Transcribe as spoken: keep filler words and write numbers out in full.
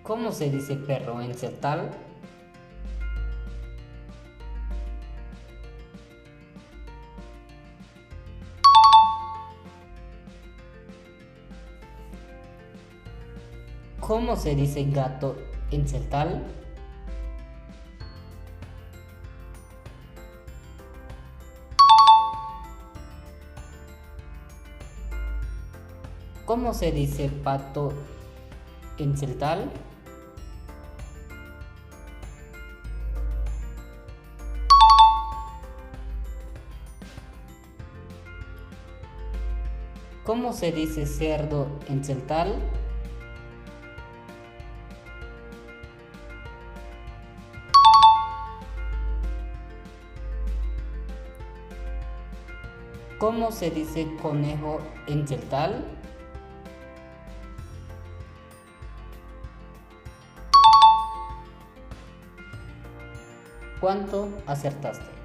¿Cómo se dice perro en tzeltal? ¿Cómo se dice gato en tzeltal? ¿Cómo se dice pato en tzeltal? ¿Cómo se dice cerdo en tzeltal? ¿Cómo se dice conejo en tzeltal? ¿Cuánto acertaste?